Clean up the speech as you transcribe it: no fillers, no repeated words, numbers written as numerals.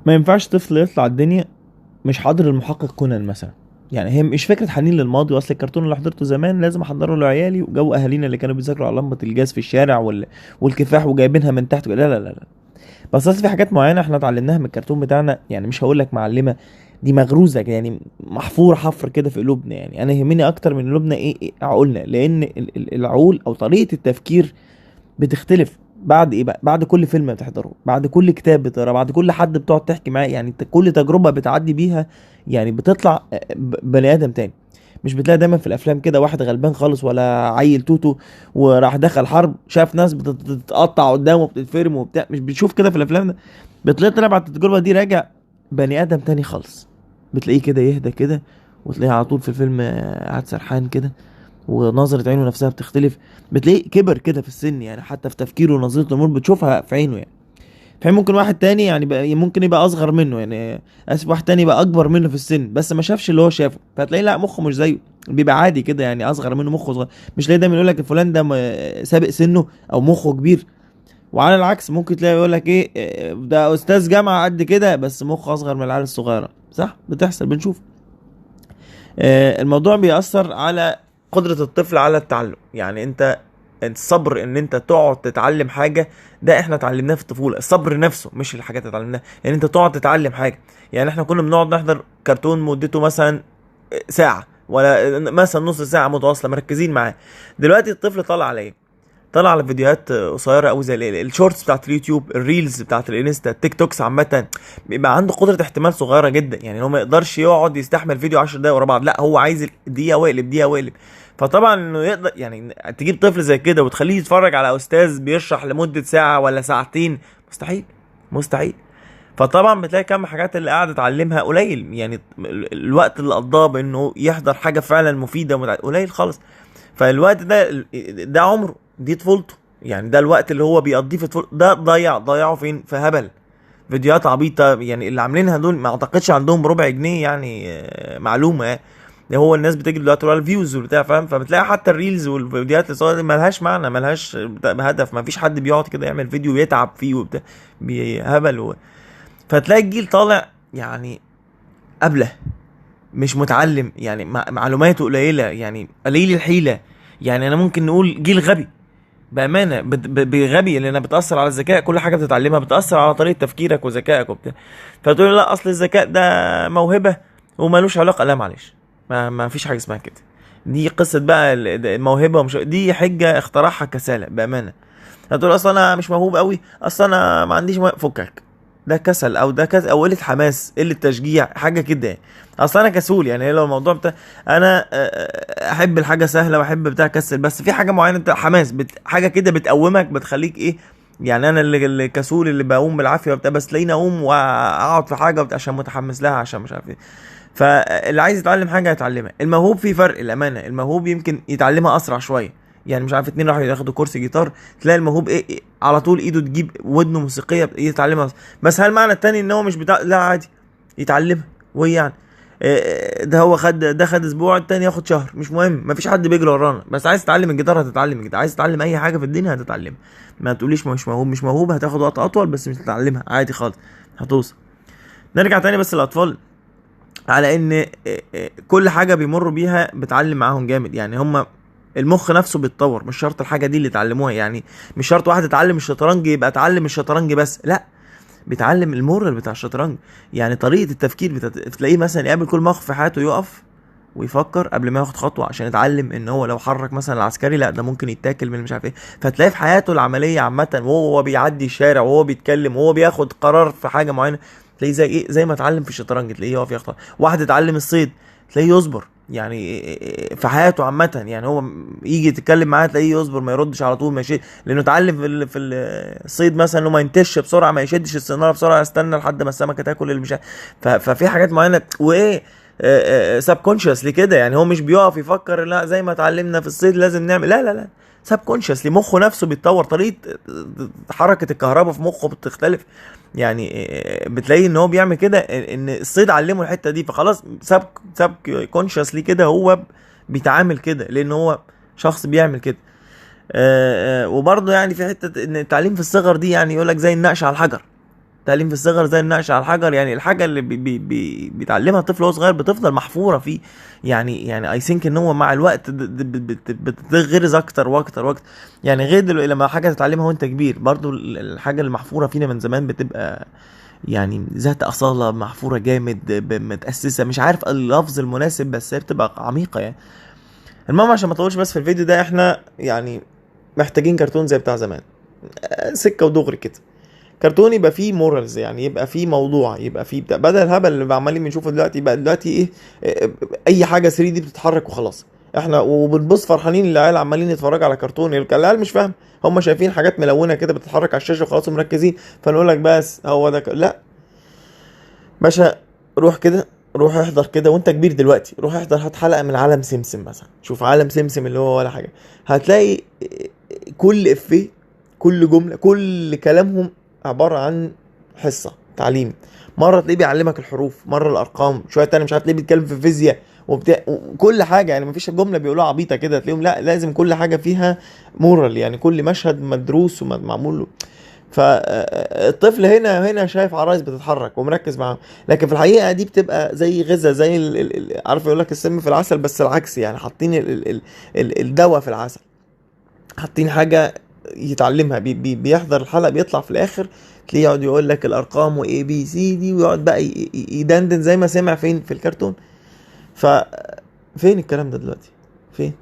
ما ينفعش طفل يطلع الدنيا مش حاضر المحقق كونان مثلا. يعني هي مش فكرة حنين للماضي، واصل الكرتون اللي حضرته زمان لازم احضره لعيالي، وجو اهالينا اللي كانوا بيذاكروا على لمبة الجاز في الشارع والكفاح وجايبينها من تحت. لا لا لا لا، بس اصل في حاجات معينة احنا اتعلمناها من الكرتون بتاعنا، يعني مش هقول لك معلمه، دي مغروزه يعني محفور حفر كده في قلوبنا. يعني انا يهمني اكتر من قلوبنا ايه عقولنا، لان العقول او طريقه التفكير بتختلف بعد ايه بقى، بعد كل فيلم بتحضره، بعد كل كتاب بتقراه، بعد كل حد بتقعد تحكي معاه. يعني انت كل تجربه بتعدي بيها يعني بتطلع بني ادم تاني. مش بتلاقي دايما في الافلام كده واحد غلبان خالص ولا عيل توتو وراح دخل حرب شاف ناس بتتقطع قدامه وبتتفرم وبتاع، مش بتشوف كده في الافلام ده. بتلاقي طلع بعد التجربة دي راجع بني ادم تاني خالص، بتلاقيه كده يهدى كده، وتلاقيه على طول في الفيلم قاعد سرحان كده ونظرة عينه نفسها بتختلف، بتلاقيه كبر كده في السن، يعني حتى في تفكيره ونظرته للأمور بتشوفها في عينه. يعني في حين ممكن واحد تاني يعني بقى ممكن يبقى أصغر منه، يعني آسف، واحد تاني يبقى أكبر منه في السن بس ما شافش اللي هو شافه، فتلاقيه لا مخه مش زيه، بيبقى عادي كده يعني أصغر منه مخه صغير. مش لاقي دايما يقول لك فلان ده سابق سنة أو مخه كبير. وعلى العكس ممكن تلاقي يقول لك إيه ده أستاذ جامعة قد كده بس مخه أصغر من العيال الصغيرة. صح، بتحصل، بنشوف. الموضوع بيأثر على قدرة الطفل على التعلم. يعني انت الصبر ان انت تقعد تتعلم حاجة، ده احنا اتعلمناه في الطفولة، الصبر نفسه مش الحاجات اللي اتعلمناها، ان انت تقعد تتعلم حاجة. يعني احنا كنا بنقعد نحضر كرتون مدته مثلا ساعة ولا مثلا نص ساعة متواصلة مركزين معاه. دلوقتي الطفل طالع على ايه؟ طالع على فيديوهات قصيرة قوي زي ال shorts بتاعت اليوتيوب، ال reels بتاعت الانستا، التيك توكس عامة. بيبقى عنده قدرة احتمال صغيرة جدا، يعني هو ما يقدرش يقعد يستحمل فيديو 10 دقايق ورا بعض، لا هو عايز دقيقة واقلب دقيقة واقلب. فطبعا انه يقدر يعني تجيب طفل زي كده وتخليه يتفرج على استاذ بيشرح لمدة ساعة ولا ساعتين، مستحيل مستحيل. فطبعا بتلاقي كم حاجات اللي قاعد اتعلمها قليل، يعني الوقت اللي قضاه بانه يحضر حاجة فعلا مفيدة قليل خالص. فالوقت ده عمره، دي طفولته، يعني ده الوقت اللي هو بيقضيه في طفولته، ده ضيعه فين؟ في هبل، فيديوهات عبيطه. يعني اللي عاملينها دول ما اعتقدش عندهم ربع جنيه يعني معلومة، يعني هو الناس بتجري دلوقتي ورا ال views وبتاع، فاهم؟ فبتلاقي حتى ال reels والفيديوهات اللي صغيرة دي ملهاش معنى، ملهاش هدف، ما فيش حد بيقعد كده يعمل فيديو ويتعب فيه وبتاع، بهبل فتلاقي الجيل طالع يعني قبله مش متعلم، يعني معلوماته قليله، يعني قليل الحيلة. يعني انا ممكن نقول جيل غبي بامانه، بغبي، لانها بتاثر على الذكاء، كل حاجة بتتعلمها بتاثر على طريقه تفكيرك وذكائك وبتاع. فتقول لا اصل الذكاء ده موهبة ومالوش علاقة، لا معلش، ما فيش حاجة اسمها كده، دي قصة بقى الموهبة ومش دي حجه اخترعها كساله بامانه. هتقول اصل انا مش موهوب قوي، اصل انا ما عنديش فكك، ده كسل او ده كسل او قلة حماس، قلة تشجيع، حاجة كده. اصل انا كسول، يعني لو الموضوع بتاع انا احب الحاجة سهلة واحب بتاع كسل، بس في حاجة معينة انت حماس حاجة كده بتقومك، بتخليك ايه. يعني انا اللي كسول اللي بقوم بالعافية وبتاع، بس تلاقيني اقوم واقعد في حاجة وبتاع عشان متحمس لها، عشان مش عارف ايه. فاللي عايز يتعلم حاجة يتعلمها. الموهوب في فرق الامانة، الموهوب يمكن يتعلمها اسرع شوية. يعني مش عارف اتنين راحوا ياخدوا كورس جيتار، تلاقي الموهوب ايه على طول ايده تجيب ودنه موسيقية يتعلمها. بس هل معنى التاني ان هو مش بتاع؟ لا عادي يتعلمها. وايه يعني ده هو خد ده خد اسبوع، التاني ياخد شهر، مش مهم، مفيش حد بيجري ورانا. بس عايز تتعلم الجيتار هتتعلم الجيتار، عايز تتعلم اي حاجة في الدنيا هتتعلمها. ما تقوليش مش موهوب، مش موهوب هتاخد وقت اطول بس مش هتتعلمها عادي خالص، هتوصل. نرجع تاني بس للاطفال، على ان كل حاجة بيمروا بيها بتعلم معاهم جامد. يعني هم المخ نفسه بيتطور، مش شرط الحاجة دي اللي اتعلموها. يعني مش شرط واحد اتعلم الشطرنج يبقى اتعلم الشطرنج بس، لا بيتعلم ال moral بتاع الشطرنج، يعني طريقه التفكير تلاقيه مثلا يقابل كل موقف في حياته يقف ويفكر قبل ما ياخد خطوة، عشان يتعلم ان هو لو حرك مثلا العسكري لا ده ممكن يتاكل من مش عارف ايه. فتلاقيه في حياته العملية عامة، وهو بيعدي الشارع وهو بيتكلم وهو بياخد قرار في حاجة معينة، تلاقيه زي ايه، زي ما اتعلم في الشطرنج تلاقيه يقف ياخد. واحد اتعلم الصيد تلاقيه يصبر، يعني في حياته عامة. يعني هو يجي يتكلم معاه تلاقيه يصبر، ما يردش على طول، ما يشد، لانه اتعلم في الصيد مثلا انه ما ينتش بسرعة، ما يشدش السناره بسرعة، يستنى لحد ما السمكة تاكل اللي مش. ففي حاجات معينة وايه subconsciously كده، يعني هو مش بيقف يفكر لا زي ما اتعلمنا في الصيد لازم نعمل، لا لا لا، subconsciously مخه نفسه بيتطور، طريقه حركة الكهرباء في مخه بتختلف. يعني بتلاقي ان هو بيعمل كده، ان الصيد علمه الحتة دي، فخلاص subconsciously كده هو بيتعامل كده، لان هو شخص بيعمل كده. وبرضه يعني في حتة ان التعليم في الصغر دي، يعني يقول لك زي النقش على الحجر، التعليم في الصغر زي النقش على الحجر. يعني الحاجة اللي بي بي بي بيتعلمها الطفل وهو صغير بتفضل محفورة فيه. يعني I think ان هو مع الوقت بتغرز اكتر واكتر واكتر. يعني غير دلوقتي لما حاجة تتعلمها وانت كبير، برضو الحاجة اللي محفورة فينا من زمان بتبقى يعني ذات اصاله، محفورة جامد، متاسسه، مش عارف اللفظ المناسب، بس هي بتبقى عميقة يعني. المهم عشان ما اطولش بس في الفيديو ده، احنا يعني محتاجين كرتون زي بتاع زمان، سكة ودغري كده، كرتون يبقى فيه morals، يعني يبقى فيه موضوع، يبقى فيه بتاع، بدل الهبل اللي عمالين بنشوفه دلوقتي. بقى دلوقتي ايه، اي حاجة 3 دي بتتحرك وخلاص، احنا وبنبص فرحانين العيال عمالين يتفرجوا على كرتون، العيال مش فاهم، هم شايفين حاجات ملونة كده بتتحرك على الشاشة وخلاص ومركزين، فنقول لك بس هو ده لا باشا، روح كده، روح احضر كده وانت كبير دلوقتي، روح احضر، هات حلقة من عالم سمسم مثلا، شوف عالم سمسم اللي هو ولا حاجة، هتلاقي كل افيه، كل جملة، كل كلامهم عبارة عن حصة تعليم. مرة تلاقيه بيعلمك الحروف، مرة الارقام، شوية تاني مش عارف تلاقيه بيتكلم في الفيزياء وبتاع، وكل حاجة. يعني مفيش جملة بيقولوها عبيطه كده، تلاقيهم لا لازم كل حاجة فيها مورال، يعني كل مشهد مدروس ومعمول له. فالطفل هنا شايف عرايس بتتحرك ومركز معاهم، لكن في الحقيقة دي بتبقى زي غذاء، زي عارف يقول لك السم في العسل، بس العكس، يعني حاطين الدواء في العسل، حاطين حاجة يتعلمها، بي بي بيحضر الحلقة، بيطلع في الاخر تلاقيه يقعد يقول لك الارقام و A B C D، ويقعد بقى يدندن زي ما سمع فين في الكرتون. ف فين الكلام ده دلوقتي؟ فين؟